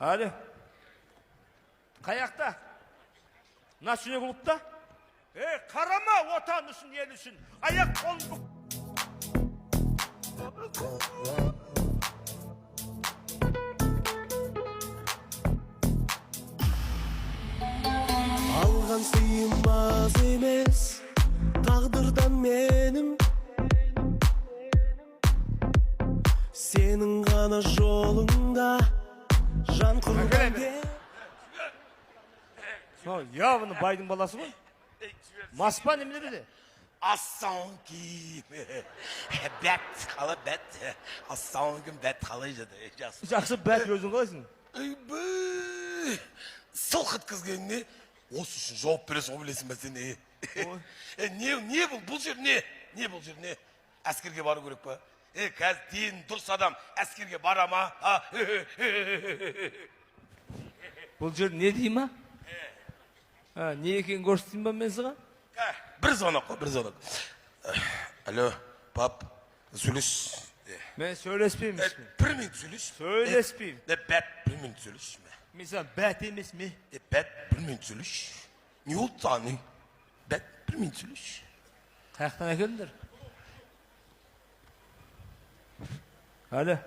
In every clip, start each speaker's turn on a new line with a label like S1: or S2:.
S1: Алло. Қаяқта? Ночной клубта? Ей, қарама, отан үшін, ел үшін. Аяқ қолын бүк.
S2: Алған сыйым аз емес тағдырдан менің. Сенің ғана жолыңда жан құрбан.
S1: Мынау явно байдың баласы ғой. Мас па, немене бізде?
S3: Ассалаумағалейкум. Бәт, қалай, бәт? Ассалаумағалейкум, бәт, қалай жатыр? Жақсы.
S1: Жақсы, бәт, өзің қалайсың?
S3: Ойбай, сылқ еткізген не? Осы үшін жауап бересің ғой, білесің ба сен? Е? Е, не, не бұл? Бұл жер не? Не бұл жер не? Әскерге бару керек па? Е, қазір дені дұрыс адам әскерге бара ма? А?
S1: Бұл жер не дей ма? А, не екенін көрсетейін ба мен саған?
S3: Ә, бір звонок қой, бір звонок. Алло, пап, сөйлес. Е,
S1: Мен сөйлеспеймін
S3: е,
S1: ешкіммен.
S3: бір минут сөйлес.
S1: Сөйлеспеймін.
S3: Е, бәт, бір минут сөйлес.
S1: Мен саған бәт емес ме?
S3: Е, бәт, бір минут сөйлес. Не болды саған, не? Бәт, бір минут сөйлес.
S1: Қаяқтан әкелдіңдер? Алло.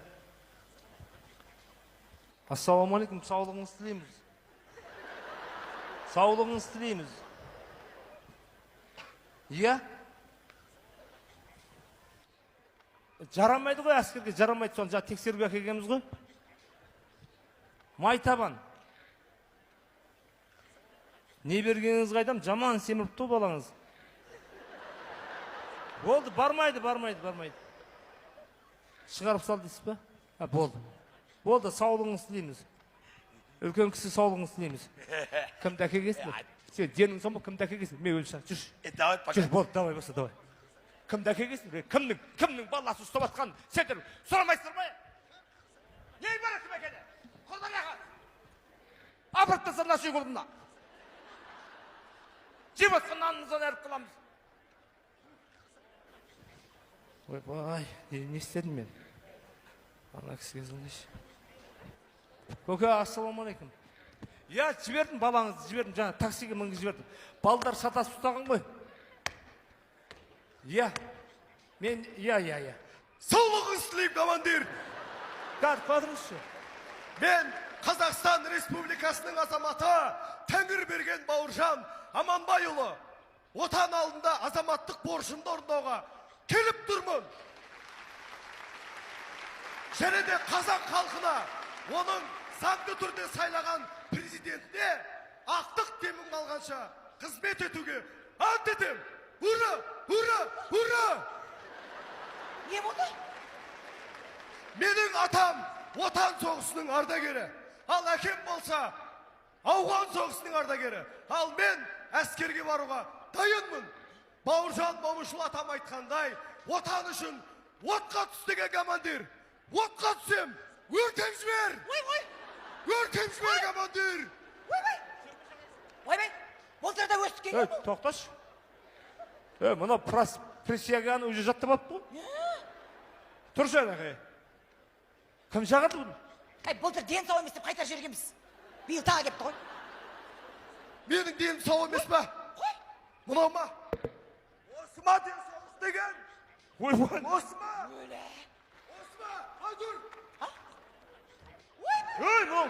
S1: Ассалаумағалейкум, саулығыңызды тілейміз. Саулығыңызды тілейміз. Иә? Жарамайды ғой әскерге, жарамайды, соны жаңа тексеруге әкелгенбіз ғой. Майтабан. Не бергеніңіз қайдам, жаман семіріпті ғой балаңыз. Болды, бармайды, бармайды, бармайды. Шығарып сал дейсіз ба? А, болды. Болды, саулығыңызды тілейміз. Үлкен кісі, саулығыңызды тілейміз. Кімді әкелгенсің? Сен денің сау ма, кімді әкелгенсің? Мен өлсем, жүрші.
S3: Е, давай, пока.
S1: Жүр, болды, давай, болса, давай. Кімді әкелгенсің? Е, кімнің баласы ұстап жатқанын сендер сұрамайсыздар ма? Не бар кім екені? Құрдан аға. Апарып таста ночной клубына. Жеп жатқан нанымыздан айырып қаламыз. Ойбай, не істедім мен? Ана кісіге звондайшы. Көке, ассалаумағалейкум. Иә, жібердім балаңызды, жібердім, жаңа таксиге мінгізіп жібердім. Балдар шатасып ұстаған ғой. Иә. Мен, иә, иә, иә.
S4: Саулығыңызды тілеймін, командир.
S1: Қазір қоя.
S4: Мен Қазақстан Республикасының азаматы Тәңірберген Бауыржан Аманбайұлы отан алдында азаматтық борышымды орындауға келіп тұрмын. Және де қазақ халқына, оның заңды түрде сайлаған президентіне ақтық демім қалғанша қызмет етуге ант етемін. Ура, ура, ура!
S5: Не болды?
S4: Менің атам Отан соғысының ардагері, ал әкем болса Ауған соғысының ардагері. Ал мен әскерге баруға дайынмын. Бауыржан Момышұлы атам айтқандай, отан үшін отқа түс деген, командир. Отқа түсем, өртеп жібер.
S5: Ой, ой.
S4: Өртеп жібер, командир.
S5: Ойбай, ойбай, былтыр да өстіп
S1: Ей,
S5: келген бұл.
S1: тоқташы. Ей, мынау присяганы уже жаттап алыпты ғой. Тұршы ана. Кім шақырды бұны?
S5: Әй, былтыр дені сау емес деп қайтарып жібергенбіз, биыл тағы келіпті ғой.
S4: Менің денім сау емес па?
S5: Қой.
S4: Мынау ма? Осы ма денсаулық деген?
S1: Ойбай.
S4: Осы ма?
S5: Өлә.
S4: Осы ма? Ай, тұр.
S5: Ойбай.
S1: Ей, мынау.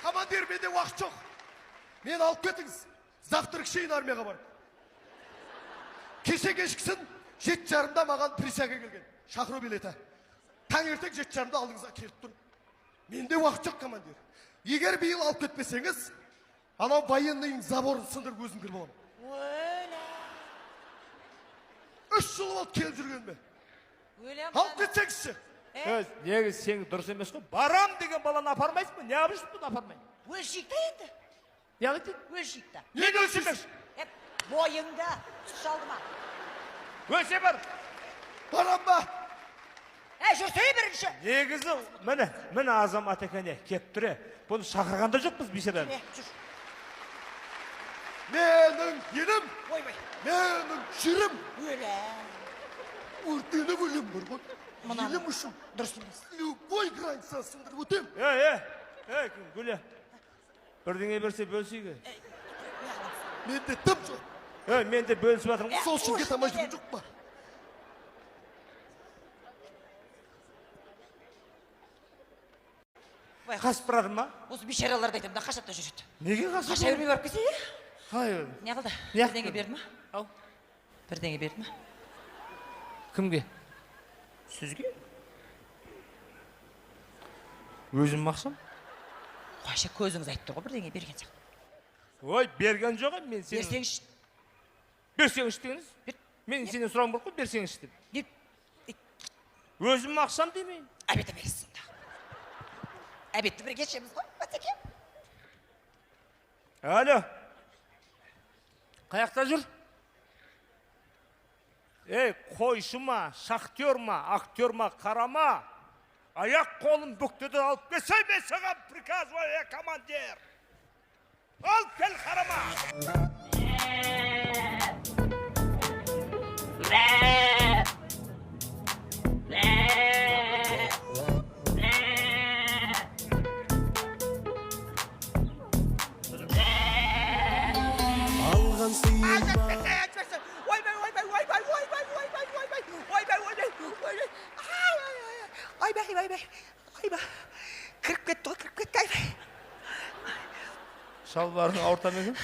S4: Командир, менде уақыт жоқ. Мені алып кетіңіз. Завтра шейін армияға барып. Кеше кешкісін 7:30-да маған присяга келген. Шақыру билеті. Таңертең 7:30-да алдыңызға келіп тұр. Менде уақыт жоқ, командир. Егер биыл алып кетпесеңіз, анау военныйың заборын сындырып өзім кіріп аламын.
S5: Өлә.
S4: 3 жыл болды келіп жүргеніме.
S5: Өлем.
S4: Алып кетсеңізші.
S1: Ей, негізі сен дұрыс емес қой. Барам деген баланы апармайсың ба? Неғып жүрсің бұны апармай?
S5: Өлшейік та енді.
S1: Неғып дейді?
S5: Өлшейік та.
S1: Неге өлшемекші?
S5: Е, бойыңда түс шалды ма?
S1: Өлше бар.
S4: Барам ба?
S5: Әй, жүрсей бірінші.
S1: Негізі, міне, міне, азамат екен, е, келіп тұр, е. Бұны шақырған да жоқпыз бейшараны.
S5: Е, жүр.
S4: Менің елім,
S5: Ойбай.
S4: менің жерім.
S5: Өлә.
S4: Өртеніп өлем бар ғой. Елім үшін
S5: Дұрыс емес.
S4: Любой границаны сындырып өтемін.
S1: Ей, ей, ей, Гүля. Бірдеңе берсе бөлісейік.
S4: Менде дым жоқ.
S1: Ей, мен де бөлісіп жатырмын.
S4: Сол үшін кете алмай жүрген жоқ па?
S1: Қашып барады ма?
S5: Осы бейшараларды айтамын да, қашап та жүреді.
S1: Неге қашып?
S5: Қаша бермей барып келсе, е?
S1: Қалай?
S5: Не қылды?
S1: Не
S5: Бірдеңе берді ма?
S1: Ау.
S5: Бірдеңе берді ма?
S1: Кімге? Сізге? Өзім ақшам?
S5: Қойшы, көзіңіз айтып тұр ғой, бірдеңе берген сияқты.
S1: Ой, берген жоқ мен сені.
S5: Берсеңізші.
S1: Берсеңізші дегеніңіз? Мен сенен сұрауым керек қой, берсеңізші деп. Өзім ақшам демеймін.
S5: Әбетті бересіз сонда. Әбетті бірге ішеміз ғой, Батеке.
S1: Алло. Қаяқта жүр? Ей, қойшы ма, шахтер ма, актер ма, қарама. Аяқ қолын бүктеді алып келсе, мен саған приказываю, я командир. Алып кел, қарама.
S2: Алған сыйым
S6: Ойбай, ойбай, ойбай, ойбай, ойбай, ойбай, ойбай, ойбай, ойбай, ойбай, ойбай, ойбай, кіріп кетті ғой, кіріп кетті, ойбай.
S1: Шалбарың ауырта ма екен?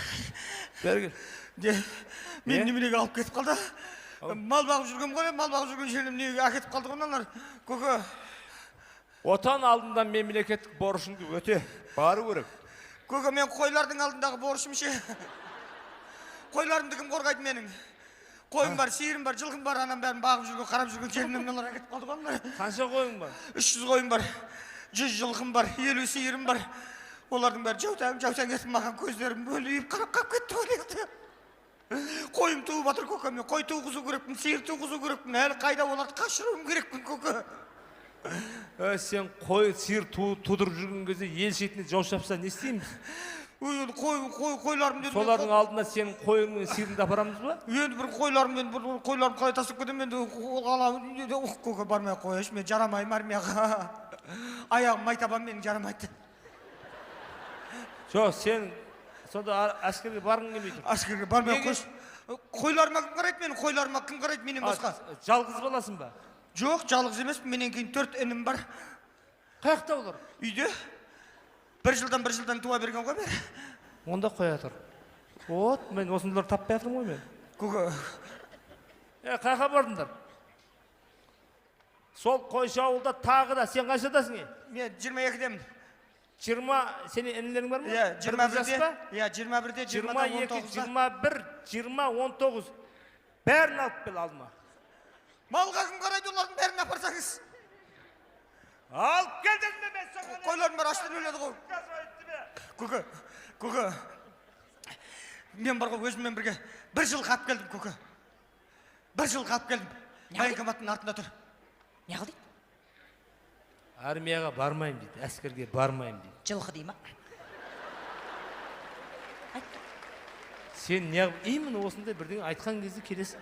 S1: Бері кел.
S6: Мен неменеге алып кетіп қалды? Мал бағып жүргем ғой, мал бағып жүрген жерім неге әкетіп қалды ғой мыналар? Көке.
S1: Отан алдында мемлекеттік борышыңды өте, бару керек.
S6: Көке, мен қойлардың алдындағы борышым ше. Қойларымды кім қорғайды менің? Қойым бар, сиырым бар, жылқым бар, анам бәрін бағып жүрген, қарап жүрген жерімнен мыналар әкетіп қалды ғой мыналар.
S1: Қанша қойың бар?
S6: 300 қойым бар, 100 жылқым бар, 50 сиырым бар. Олардың бәрі жаутаң, жаутаң етіп маған көздерін бөліп қарап қалып кетті ғой енді. Қойым туып жатыр көке, мен қой туғызу керекпін, сиыр туғызу керекпін, әлі қайда оларды қашыруым керекпін көке.
S1: Сен қой, сиыр тудырып жүрген кезде ел шетіне жау шапса не істейміз?
S6: Енді қойларым дедім.
S1: Солардың алдына сенің қойың мен сиырыңды апарамыз ба?
S6: Енді бір қойларым, енді бір қойларым қалай тастап кетемін енді көке бармай ақ қояйыншы, мен жарамаймын армияға. Аяғым май табам менің жарамайды.
S1: Жоқ, сен сонда әскерге барғың келмей тұр.
S6: Әскерге бармай ақ қойшы. Қойларыма кім қарайды менің? Қойларыма кім қарайды менен басқа?
S1: Жалғыз баласың ба?
S6: Жоқ, жалғыз емеспін. Менен кейін 4 інім бар.
S1: Қаяқта олар?
S6: Үйде. Бір жылдан бір жылдан туа берген ғой бәрі.
S1: Онда қоя тұр. Вот, мен осындайлар таппай жатырмын ғой мен.
S6: Көке.
S1: Қаяққа бардыңдар? Сол қойшы ауылда тағы да, сен қаншадасың е?
S6: Мен 22-демін.
S1: 20, сенің інілерің бар ма?
S6: Иә, 21-де.
S1: Жас па?
S6: Иә, 21-де, 20-да,
S1: 22, 21, 20, 19. Бәрін алып кел алдыма.
S6: Малға кім қарайды олардың бәрін апарсаңыз?
S1: Алып кел дедім мен саған.
S6: Қойларым бар, аштан өледі ғой. Көке, көке. Мен бар ғой өзіммен бірге бір жыл қалып келдім, көке. Бір жыл қалып келдім. Военкоматтың артында тұр.
S5: Не қыл дейді?
S1: Армияға бармаймын дейді, әскерге бармаймын дейді.
S5: Жылқы дей ма?
S1: Сен неғып именно осындай бірдеңе айтқан кезде келесің?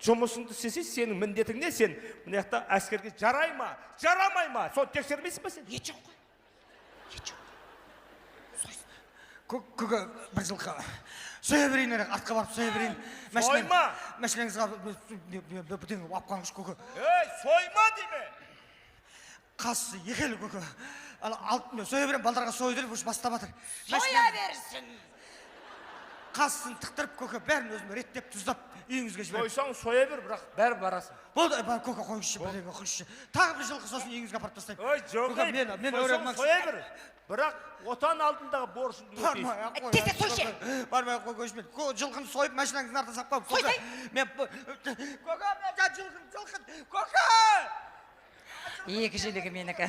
S1: Жұмысыңды істесе, сенің міндетің не? Сен мына жақта әскерге жарай ма, жарамай ма? Соны тексермейсің ба сен?
S5: Ет жоқ қой. Ет жоқ. Сойсын.
S6: Көке, бір жылқы. Соя берейін, ара, артқа барып соя берейін.
S1: Сойма!
S6: Машинаңызға бірдеңе алып қалыңызшы, көке.
S1: Ей, сойма деме!
S6: Қасы екі елі, көке. Ана, алып, мен соя беремін, балдарға сойды деп уже бастап жатыр.
S5: Соя берсін!
S6: Қасын тықтырып, көке, бәрін өзім реттеп, тұздап, үйіңізге жіберіп.
S1: Сойсаң соя бер, бірақ бәрі барасың.
S6: Болды, бар, көке, қойыңызшы, бірдеңе қойыңызшы. Тағы бір жылқы сосын үйіңізге апарып тастаймын.
S1: Ой, жоқ,
S6: Көке,
S1: ей,
S6: мен
S1: сойсаң
S6: өрем,
S1: соя бер. Бірақ отан алдындағы борышыңды өтейсің.
S6: Бармай ақ қой,
S5: Тез, тез, сойшы.
S6: Бармай ақ қой, көшпен. Жылқыны сойып, машинаңыздың артына салып қойып,
S5: Сой,
S6: көке,
S5: сой.
S6: мен көке, мен жылқын, жылқын, көке!
S5: Екі жілігі менікі.